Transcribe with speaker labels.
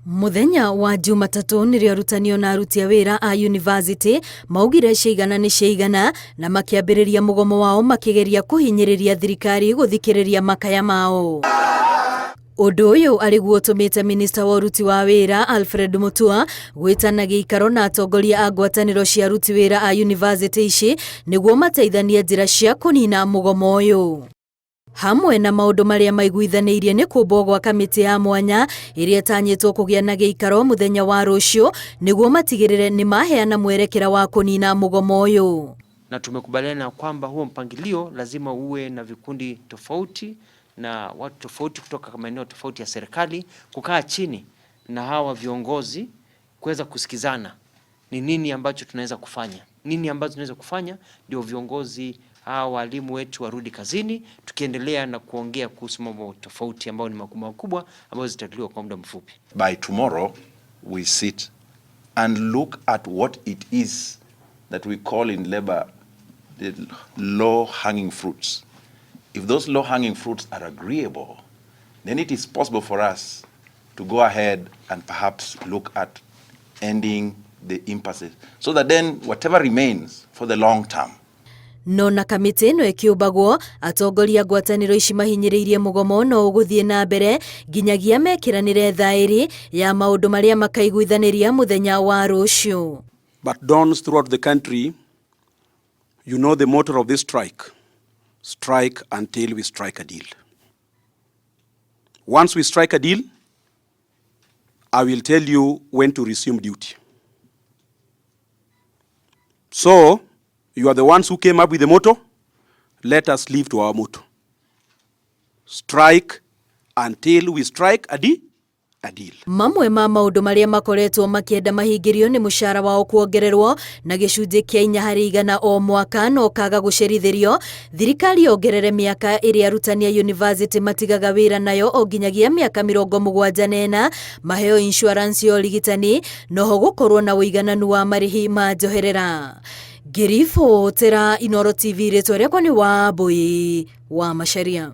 Speaker 1: Mũthenya wa Jumatatũ nĩrĩo arutani ona aruti a wĩra a yunivasĩtĩ maugire ciaigana nĩ ciaigana na makĩambĩrĩria mũgomo wao makĩgeria kũhinyĩrĩria thirikari gũthikĩrĩria makaya mao. Ũndũ ũyũ arĩ guo ũtũmĩte minista wa ũruti wa wĩra Alfred Mutua gwĩtana gĩikaro na atongoria a ngwatanĩro cia aruti wĩra a yunivasĩtĩ ici nĩguo mateithanie njĩra cia kũnina mũgomo ũyũ. Hamwe na maũndũ marĩa maiguithanĩirie nĩ kũmbwo gwa kamĩtĩ ya mwanya ĩrĩa ĩtanyĩtwo kũgĩa na gĩikaro mũthenya wa rũciũ nĩguo matigĩrĩre nĩ maheana mwerekera wa kũnina mũgomo ũyũ.
Speaker 2: Na tumekubaliana kwamba huo mpangilio lazima uwe na vikundi tofauti na watu tofauti kutoka maeneo tofauti ya serikali kukaa chini na hawa viongozi kuweza kusikizana ni nini ambacho tunaweza kufanya, nini ambacho tunaweza kufanya ndio viongozi hawa walimu wetu warudi kazini, tukiendelea na kuongea kuhusu mambo tofauti ambayo ni makubwa makubwa ambayo zitatuliwa kwa muda mfupi.
Speaker 3: By tomorrow we sit and look at what it is that we call in labor the low hanging fruits. If those low hanging fruits are agreeable, then it is possible for us to go ahead and perhaps look at ending the impasses so that then whatever remains for the long term.
Speaker 1: No na kamĩtĩ ĩno ĩkĩũmbagwo, atongoria ngwatanĩro ici mahinyĩrĩirie mũgomo no ũgũthiĩ na mbere nginyagia mekĩranĩre thaĩri ya maũndũ marĩa makaiguithanĩria mũthenya wa rũciũ.
Speaker 4: But dons throughout the country, you know the motto of this strike. Strike until we strike a deal. Once we strike a deal, I will tell you when to resume duty. So, you are the ones who came up with the motto. Let us live to our motto. Strike until we strike a deal. A deal.
Speaker 1: Mamwe ma maũndũ marĩa makoretwo makĩenda mahingĩrio nĩ mũcara wao kuongererwo na gĩcunjĩ kĩa 4% o mwaka no kaga gũcerithĩrio thirikari yongerere mĩaka ĩrĩa arutani a yunivasĩtĩ matigaga wĩra nayo o nginyagia mĩaka 74, maheo insurance ya ũrigitani, noho gũkorwo na ũigananu wa marĩhi ma njoherera. Ngĩribotera Inooro TV, rĩtwa rĩakwa nĩ Wambui wa Macharia.